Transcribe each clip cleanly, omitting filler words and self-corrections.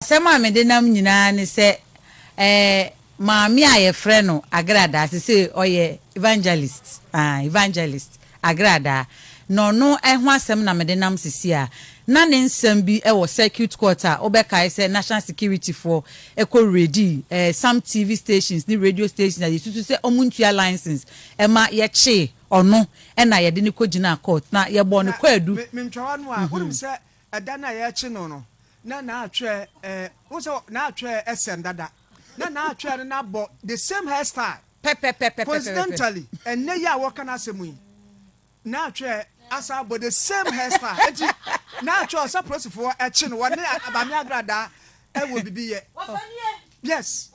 Asɛm a mede nam nyinaa ne sɛ eh, maame a yɛfrɛ no Agradaa, sesei ɔyɛ evangelist, ah, evangelist Agradaa, na ɔno ho asɛm na mede nam sesei a. Na ne nsɛm bi wɔ circuit court a wobɛkae sɛ National Security foɔ kɔ raidii eh, some TV stations ne radio stations a yɛsusu sɛ wɔntua license ma yɛkyee ɔno na yɛde no kɔgyinaa court na yɛbɔɔ no Na kwaadu. me, mentwa w'ano a, wonim sɛ ɛda no a yɛrekye no no, na n'atwerɛ eh, wohu sɛ n'atwerɛ ɛsɛn dada, na n'atwerɛ no n'abɔ the same hairstyle. Pɛpɛpɛpɛpɛpɛ. Coincidentally, ɛnnɛ yi a wɔka n'asɛm yi, n'atwerɛ asan abɔ the same hairstyle. Enti n'atwerɛ ɔsɛ polisifoɔ ɛkye no, wɔne Maame Agradaa ɛwɔ bibi yɛ. Yes.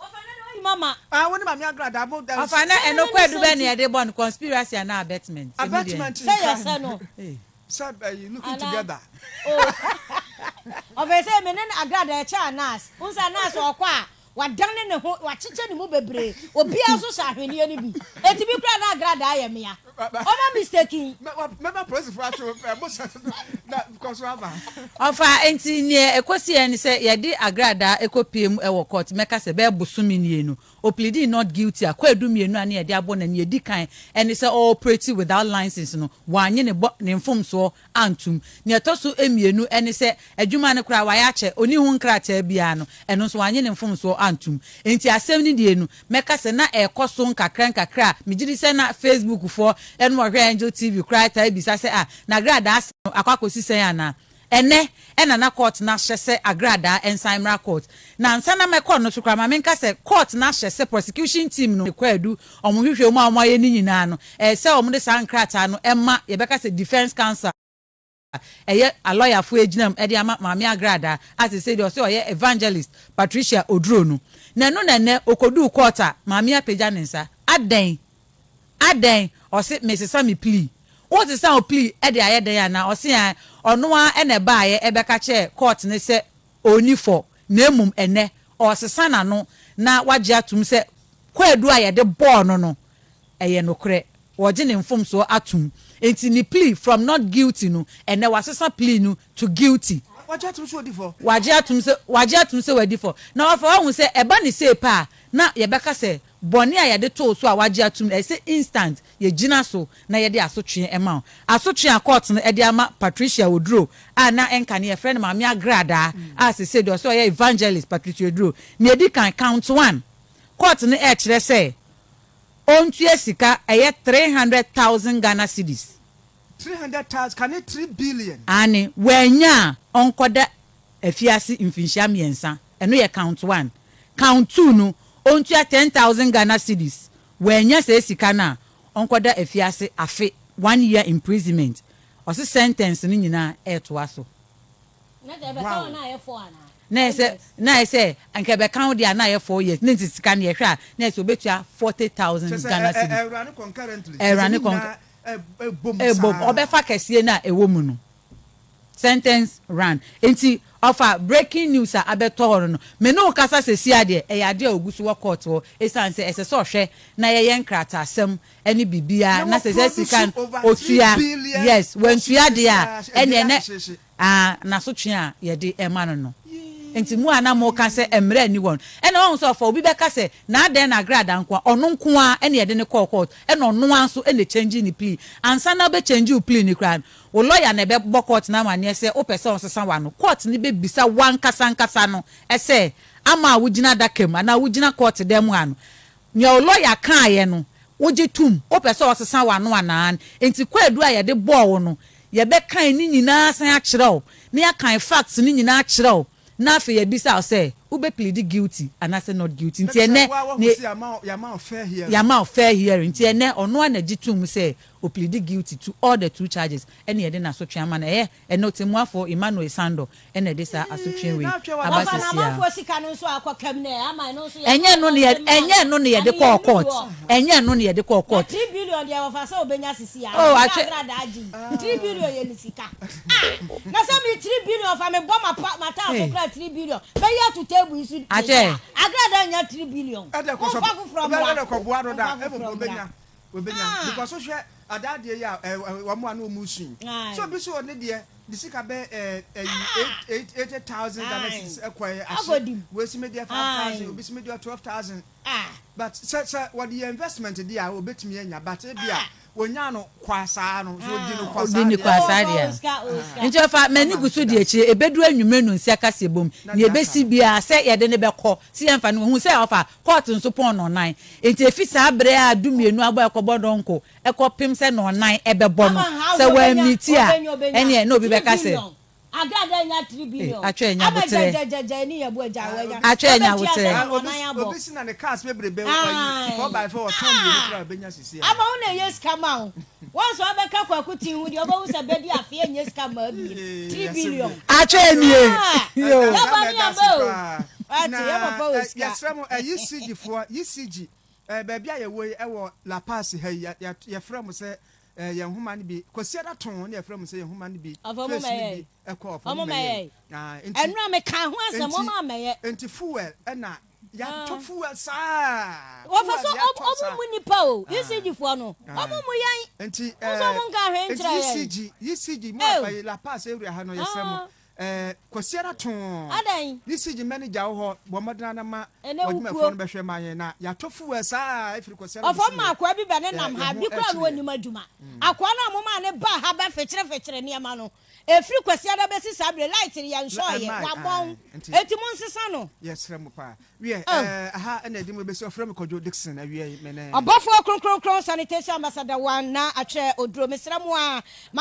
Ah, wɔne Maame Agradaa mo. Ɔfa na ɛno kwaadu bɛn na yɛde bɔ no, conspiracy anaa abetment? Ɛmu deɛ. Abetment Sɛ yɛsɛ no. Sɛ ɛyi looking Ana together. oh Ɔfei sɛ me ne no Agrada ɛkyɛ Anas. Wohu sɛ Anas ɔkɔ a wadane ne ho, wakyekyɛ ne mu bebree. Obiara nso hyɛ ahweneɛ no bi. Enti bi koraa na Agrada ayɛ mea. Ɔma mistaking. Mɛma polisifo atwe wo pɛ, mo sɛ na kɔ so aba. Ɔfa enti neɛ ɛkɔsiiɛ ne sɛ yɛde Agrada kɔpie mu wɔ court mɛka sɛ bɛyɛ bosome nie no Ɔpleadii not guilty a kwaadu mmienu a na yɛde abɔ no nea ɛdi kan ne sɛ ɔoperate without license no wannye ne bɔ ne mfomsoɔ antom. Nea ɛtɔ so mmienu ne sɛ adwuma no koraa wayɛ akyɛ ɔnni ho nkrataa biara no ɛno nso wannye ne mfomsoɔ antom. Enti asɛm no die no mɛka sɛ na ɛrekɔ so nkakra nkakra a megye di sɛ na Facebook foɔ ne wɔhwɛ Angel TV koraa taa bisa sɛ ah Nagradaa asɛm no akɔ akɔsi sɛn anaa? Ɛnnɛ na na court no ahyɛ sɛ agradaa nsan mmra court. Na ansa na mɛkɔ no so koraa ma menka sɛ court no ahyɛ sɛ prosecution team no kwaadu, wɔn nhwehwɛmu a wɔayɛ no nyinaa no, ɛyɛ sɛ wɔde saa nkrataa no ma yɛbɛka sɛ defence counsel a ɛyɛ alɔyafoɔ agyina mu de ama Maame Agradaa a seesei deɛ ɔse ɔyɛ Evangelist Patricia Oduro no. Na ɛno na ɛnnɛ ɔkɔduu court a Maame apagya ne nsa. Adɛn? Adɛn? Ɔse mesesa me plea. Wosesa wo plea de ayɛ dɛn anaa? Ɔse ae, ɔno ara na ɛbaeɛ ɛbɛka kyerɛɛ court no sɛ ɔnni fɔ na mmom ɛnnɛ ɔresesa n'ano na wagye atom sɛ kwaadu a yɛde bɔɔ no no ɛyɛ nokorɛ, wɔgye ne mfomsoɔ atom. Enti ne plea from not guilty no ɛnnɛ wasesa plea no to guilty. Wagye atom sɛ ɔdi fɔ. Wagye atom sɛ wagye atom sɛ wadi fɔ. Na wafa wahu sɛ ɛba ne sei pɛ a na yɛbɛka sɛ bɔne a yɛde too so a wagye atom no ɛsɛ sɛ instant yɛgyina so na yɛde asotweɛ ma wo. Asotweɛ a court no de ama Patricia Oduro a na ɛnkane yɛfrɛ no Maame Agradaa a sesei deɛ ɔsɛ ɔyɛ Evangelist Patricia Oduro. Nea ɛdi kan, count one, court no ɛrekyerɛ sɛ ɔntua sika ɛyɛ 300,000 Ghana cedis. 300,000, kane 3 billion. Aane, wannya a ɔnkɔda afiase mfinhyia mmiɛnsa, ɛno yɛ count one. Count two no, ɔntua 10,000 Ghana cedis, wannya saa sika no a, ɔnkɔda afiase afe, one year imprisonment. Ɔse sentence no nyinaa ɛretoa so. Na ɛyɛ sɛ na ɛyɛ sɛ anka ɛbɛka wo deɛ a na ayɛ 4 years ne nti sika no yɛhwɛ a na ɛyɛ sɛ ɔbɛtua 40,000 Kyɛ sɛ Ghana cedis. ɛwura ne concurrently. Ɛwura ne concurrently. Ɛbom ɛbom saa. Ɔbɛfa kɛseɛ no a ɛwɔ mu no sentence run. Nti ɔfa breaking news a abɛtɔ hɔ no no me ne wo kasa sɛsi adeɛ ɛyɛ adeɛ a ɔgu so wɔ court hɔ ɛsiane sɛ ɛsɛ sɛ ɔhwɛ na yɛyɛ nkrataasɛm ɛne biribiara na sɛ sɛ sika no ɔtua, yes, wantua deɛ a ɛneɛ nɛ ah n'asotwe a yɛde ɛma no no. Nti mo a na moka sɛ mmara nni hɔ no ɛna wahu sɛ ɔfa obi bɛka sɛ na adɛn na Agradaa nko a ɔno nko ara ɛna yɛde no kɔɔ court ɛna ɔno ara nso ɛna change ne plea. Ansa na wobɛ change wo plea no koraa no wo lawyer na ɛbɛbɔ court no amaneɛ sɛ wopɛ sɛ ɔnsesa w'ano. Court no bɛbisa w'ankasa ankasa no sɛ ama a wogyina adaka mu anaa wogyina court dan mu ha no nea wo lawyer kaeɛ no wogye tom, wopɛ sɛ ɔsesa w'ano anaa? Nti kwaadu a yɛde bɔɔ wo no yɛbɛkan ne nyinaa san akyerɛ wo na yɛakan facts no nyinaa akyerɛ wo na afei yɛbisa wo sɛ wobɛ plead guilty anaasɛ not guilty. Nti ɛnɛ ne yɛama wo fair hearing. Nti ɛnɛ ɔno ara na gye tom sɛ ɔplead guilty to all the two charges ɛne yɛde n'asotwe ama no. Ɛyɛ ɛnɛ ɔtɛmmuafoɔ Emmanuel Sandor ɛna ɛde saa asotwe wei aba Wɔfa na sisi a. amanfoɔ sika no nso akɔ kam nɛ ama ɛno nso yɛ Ɛnyɛ no ne yɛ ɛnyɛ no ne yɛde kɔɔ court, ɛnyɛ no ne yɛde kɔɔ Na court. 3 billion deɛ wɔfa sɛ obenya sisi a Oh, sika atwe agradaa gye 3 billion yɛ ne sika ah na sɛ mi 3 billion fa mi bɔ ma pa ma taa so Hey. kura 3 billion bɛyɛ ato table yi so. Atwe. Agradaa nya 3 billion. Ɛdɛ kɔ Momfa foforɔ mmra. Ɛdɛ kɔ boa no da Momfa ɛmɔ foforɔ obenya mmra. obenya Ah. because wohwɛ adaadeɛ yi a ɛ ɛ wɔn a na wɔn su yi Aye. so obi so wɔ ne deɛ. De sika bɛ ɛɛ ɛyi eight 80,000 Ghana cedis ɛkɔɛ ahye. Akɔdim. Wei si mi deɛ 5,000, obi si mi deɛ 12,000. But sɛ wɔde yɛ investment deɛ a obetumi anya, but ebi a wonya no kwa saa no, so odi no kwa saa Odi ne deɛ. kwa saa deɛ. Nti ɔfa m'ani gu so di akyire, ɛbɛduru anwummerɛ no nsia kaseɛ bom, nea ɛbɛsi biara sɛ yɛde no bɛkɔ, sɛ yɛmfa no, hu sɛ ɔfa court nso pɔn nnɔnnan, nti ɛfi saa berɛ a 12 abɔ ɛkɔbɔ dɔnko ɛkɔpem sɛ nnɔnnan ɛbɛbɔ no, sɛ wammiti a, ɛneɛ na obi bɛka sɛ. Eh, atwa anya aboterɛ. Atwa anya aboterɛ. Obi si na ne cars bebrebe ɔyi 4x4 ɔtɔn mmienu koraa obenya sisi a. Ama wo na ɛyɛ sika ma wo. Wɔn nso abɛka Kwaku tin ho deɛ wobɛhu sɛ bɛdi afe ɛnyɛ sika mmaa biem. 3 billion. Atwa nie. Yo. Yɛba ne aba o. Wate, yɛ papa wɔ sika. Yɛsrɛ mo ECG foɔ, ECG, baabi a yɛwɔ yi ɛwɔ La Paz ha yi, yɛfrɛ mo sɛ yɛn nhoma no bi, Kwasiada tɔn ne yɛfrɛ mo sɛ yɛn nhoma no bi, Ɔfɔ face mo no mɛyɛ. bi ɛkɔ ɔfɔ Ɔmo mo mɛyɛ. mɛyɛ. Ah, nti Ɛno a meka ho asɛm, nti ɔmo amɛyɛ. nti fuel ɛna yɛatɔ fuel saa, Wɔfa fuel so yɛatɔ ɔmo saa. mu nipa o, ECG foɔ no, ɔmo mu yɛn. Nti Nso ɔmo nka ahwɛ nti nkyerɛ yɛn. ECG mo Ew. afa yi La Paz area ha no, yɛsrɛ mo Kwasiada tɔn. Adan. ECG manager wɔ hɔ, bɔ mmɔden anama Ɛnɛ wɔdwumayɛfoɔ wukuo. no bɛhwɛ ma yɛn na yɛatɔ fuel saa efiri Kwasiada Ɔfɔ bɛsi ma nnɛ. akoa bi bɛ ne nam Yɛ ha ho bi kura no ɛkyerɛ. onim adwuma. Akoa no a mo maa ne ba ha bɛ fekyere fekyere nneɛma no. Efiri Kwasiada bɛsi saa bere light yɛn nsɔ yɛ Ɛmmae, wabɔn. ae, nti Eti mo nsesa no. Yɛsrɛ mo paa. Wiɛ, Oh. Aha ɛna ɛdi mu bɛsi, ɔfrɛ me Kwadwo Dixon awie yi me ne Ɔbɔfoɔ kronkronkron sanitation ambassador one na atwerɛ oduro mesrɛ mo a.